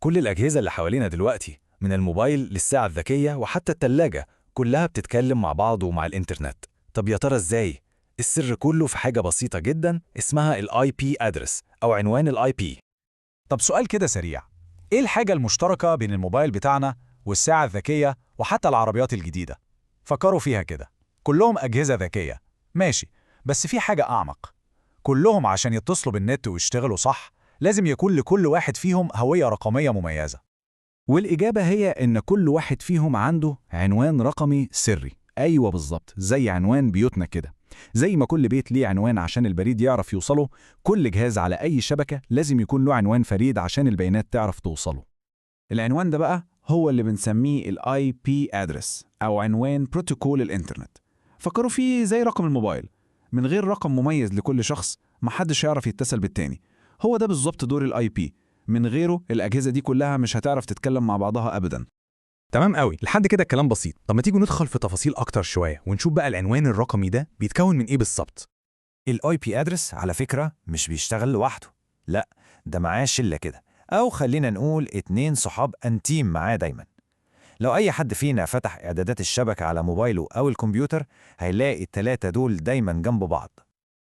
كل الأجهزة اللي حوالينا دلوقتي، من الموبايل للساعة الذكية وحتى التلاجة، كلها بتتكلم مع بعض ومع الإنترنت. طب يا ترى إزاي؟ السر كله في حاجة بسيطة جدا اسمها ال IP address أو عنوان ال IP. طب سؤال كده سريع، إيه الحاجة المشتركة بين الموبايل بتاعنا والساعة الذكية وحتى العربيات الجديدة؟ فكروا فيها كده، كلهم أجهزة ذكية، ماشي، بس في حاجة أعمق. كلهم عشان يتصلوا بالنت ويشتغلوا صح، لازم يكون لكل واحد فيهم هوية رقمية مميزة. والإجابة هي إن كل واحد فيهم عنده عنوان رقمي سري. أيوة بالظبط، زي عنوان بيوتنا كده. زي ما كل بيت ليه عنوان عشان البريد يعرف يوصله، كل جهاز على أي شبكة لازم يكون له عنوان فريد عشان البيانات تعرف توصله. العنوان ده بقى هو اللي بنسميه ال IP address أو عنوان بروتوكول الإنترنت. فكروا فيه زي رقم الموبايل، من غير رقم مميز لكل شخص محدش يعرف يتصل بالتاني. هو ده بالظبط دور ال IP، من غيره الأجهزة دي كلها مش هتعرف تتكلم مع بعضها أبدا. تمام قوي، لحد كده الكلام بسيط. طب ما تيجوا ندخل في تفاصيل اكتر شويه ونشوف بقى العنوان الرقمي ده بيتكون من ايه بالظبط. ال IP address على فكرة مش بيشتغل لوحده، لا ده معاه شلة كده، أو خلينا نقول 2 صحاب أنتيم معاه دايما. لو أي حد فينا فتح إعدادات الشبكة على موبايله أو الكمبيوتر هيلاقي التلاتة دول دايما جنب بعض.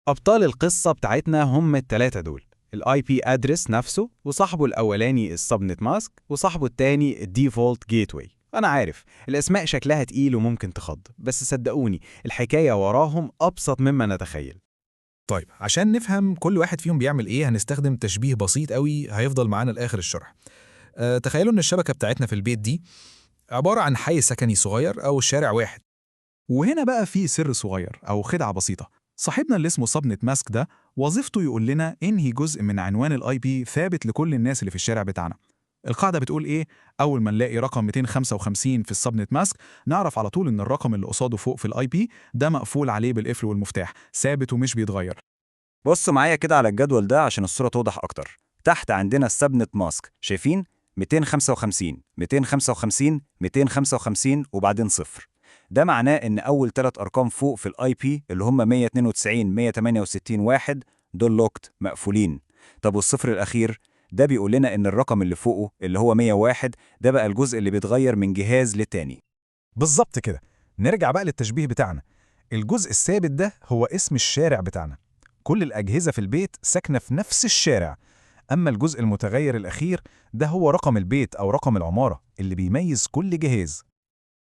أبطال القصة بتاعتنا هم التلاتة دول، ال IP address نفسه وصاحبه الأولاني ال subnet mask وصاحبه التاني ال default gateway. أنا عارف الأسماء شكلها تقيل وممكن تخض، بس صدقوني الحكاية وراهم أبسط مما نتخيل. طيب عشان نفهم كل واحد فيهم بيعمل ايه هنستخدم تشبيه بسيط قوي هيفضل معانا لآخر الشرح. تخيلوا ان الشبكة بتاعتنا في البيت دي عبارة عن حي سكني صغير أو شارع واحد. وهنا بقى في سر صغير أو خدعة بسيطة. صاحبنا اللي اسمه subnet mask ده وظيفته يقول لنا انهي جزء من عنوان ال IP ثابت لكل الناس اللي في الشارع بتاعنا. القاعدة بتقول ايه؟ أول ما نلاقي رقم 255 في ال subnet mask نعرف على طول إن الرقم اللي قصاده فوق في ال IP ده مقفول عليه بالقفل والمفتاح، ثابت ومش بيتغير. بصوا معايا كده على الجدول ده عشان الصورة توضح أكتر. تحت عندنا ال subnet mask، شايفين؟ 255 255 255 وبعدين صفر. ده معناه إن أول 3 أرقام فوق في ال IP اللي هم 192 168 1 دول locked مقفولين. طب والصفر الأخير ده بيقول لنا إن الرقم اللي فوقه اللي هو 101 ده بقى الجزء اللي بيتغير من جهاز للتاني. بالظبط كده. نرجع بقى للتشبيه بتاعنا. الجزء الثابت ده هو اسم الشارع بتاعنا. كل الأجهزة في البيت ساكنة في نفس الشارع. أما الجزء المتغير الأخير ده هو رقم البيت أو رقم العمارة اللي بيميز كل جهاز.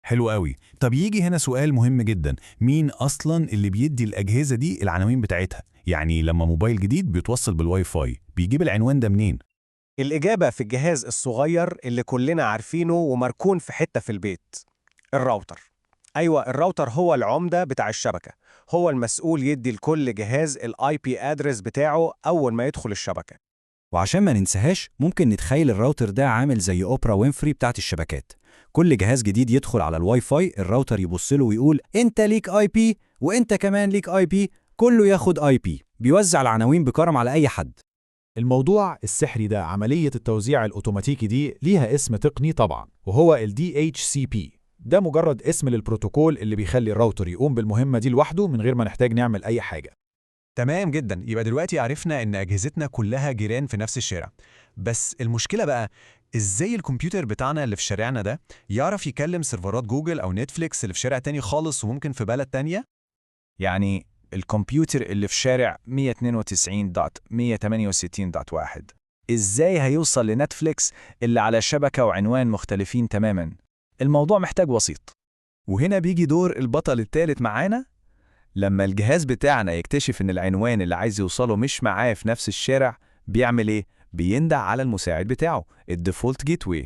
حلو قوي. طب يجي هنا سؤال مهم جدا، مين أصلا اللي بيدي الأجهزة دي العناوين بتاعتها؟ يعني لما موبايل جديد بيتوصل بالواي فاي بيجيب العنوان ده منين؟ الإجابة في الجهاز الصغير اللي كلنا عارفينه ومركون في حتة في البيت، الراوتر. أيوة، الراوتر هو العمدة بتاع الشبكة، هو المسؤول يدي لكل جهاز ال IP address بتاعه أول ما يدخل الشبكة. وعشان ما ننساهاش ممكن نتخيل الراوتر ده عامل زي أوبرا وينفري بتاعت الشبكات. كل جهاز جديد يدخل على الواي فاي الراوتر يبص له ويقول انت ليك IP وانت كمان ليك IP، كله ياخد IP. بيوزع العناوين بكرم على اي حد. الموضوع السحري ده، عملية التوزيع الأوتوماتيكي دي، ليها اسم تقني طبعا، وهو ال DHCP. ده مجرد اسم للبروتوكول اللي بيخلي الراوتر يقوم بالمهمة دي لوحده من غير ما نحتاج نعمل أي حاجة. تمام جدا، يبقى دلوقتي عرفنا إن أجهزتنا كلها جيران في نفس الشارع. بس المشكلة بقى إزاي الكمبيوتر بتاعنا اللي في شارعنا ده يعرف يكلم سيرفرات جوجل أو نتفليكس اللي في شارع تاني خالص وممكن في بلد تانية؟ يعني الكمبيوتر اللي في شارع 192.168.1 إزاي هيوصل لنتفليكس اللي على شبكة وعنوان مختلفين تماماً؟ الموضوع محتاج وسيط. وهنا بيجي دور البطل الثالث معانا. لما الجهاز بتاعنا يكتشف إن العنوان اللي عايز يوصله مش معاه في نفس الشارع، بيعمل إيه؟ بينده على المساعد بتاعه ال default gateway.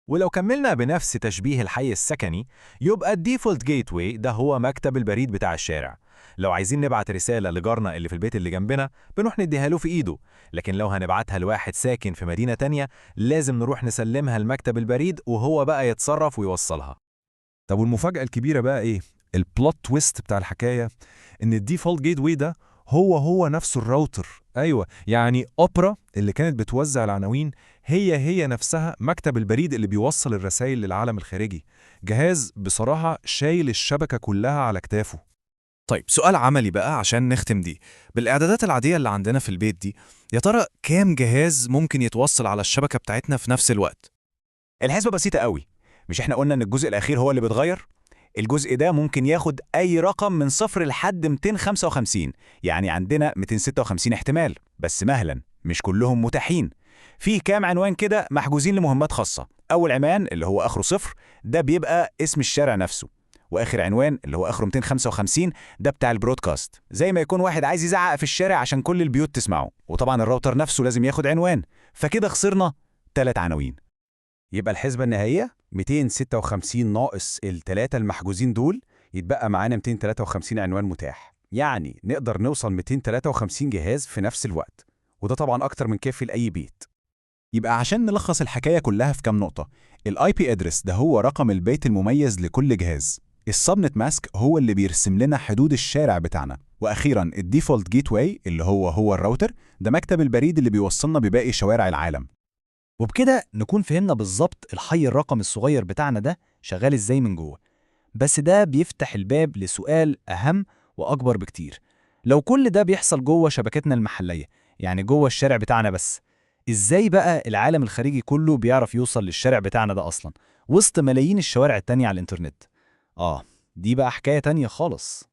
ولو كملنا بنفس تشبيه الحي السكني، يبقى ال default gateway ده هو مكتب البريد بتاع الشارع. لو عايزين نبعت رسالة لجارنا اللي في البيت اللي جنبنا بنروح نديها له في إيده، لكن لو هنبعتها لواحد ساكن في مدينة تانية لازم نروح نسلمها لمكتب البريد وهو بقى يتصرف ويوصلها. طب والمفاجأة الكبيرة بقى إيه؟ ال plot twist بتاع الحكاية إن ال default gateway ده هو نفسه الراوتر. أيوة، يعني أوبرا اللي كانت بتوزع العناوين هي هي نفسها مكتب البريد اللي بيوصل الرسائل للعالم الخارجي. جهاز بصراحة شايل الشبكة كلها على كتافه. طيب سؤال عملي بقى عشان نختم دي. بالإعدادات العادية اللي عندنا في البيت دي، يا ترى كام جهاز ممكن يتوصل على الشبكة بتاعتنا في نفس الوقت؟ الحسبة بسيطة قوي. مش احنا قلنا ان الجزء الأخير هو اللي بيتغير؟ الجزء ده ممكن ياخد أي رقم من 0 لحد 255، يعني عندنا 256 احتمال، بس مهلا مش كلهم متاحين. في كام عنوان كده محجوزين لمهمات خاصة. أول عنوان اللي هو آخره 0 ده بيبقى اسم الشارع نفسه، وآخر عنوان اللي هو آخره 255 ده بتاع ال broadcast، زي ما يكون واحد عايز يزعق في الشارع عشان كل البيوت تسمعه. وطبعا الراوتر نفسه لازم ياخد عنوان، فكده خسرنا 3 عناوين. يبقى الحسبة النهائية 256 ناقص ال3 المحجوزين دول، يتبقى معانا 253 عنوان متاح. يعني نقدر نوصل 253 جهاز في نفس الوقت، وده طبعا أكتر من كافي لأي بيت. يبقى عشان نلخص الحكاية كلها في كام نقطة، ال IP address ده هو رقم البيت المميز لكل جهاز، ال subnet mask هو اللي بيرسم لنا حدود الشارع بتاعنا، وأخيراً ال default gateway اللي هو الراوتر، ده مكتب البريد اللي بيوصلنا بباقي شوارع العالم. وبكده نكون فهمنا بالظبط الحي الرقمي الصغير بتاعنا ده شغال ازاي من جوه. بس ده بيفتح الباب لسؤال أهم وأكبر بكتير. لو كل ده بيحصل جوه شبكتنا المحلية، يعني جوه الشارع بتاعنا بس، ازاي بقى العالم الخارجي كله بيعرف يوصل للشارع بتاعنا ده أصلا وسط ملايين الشوارع التانية على الإنترنت؟ دي بقى حكاية تانية خالص.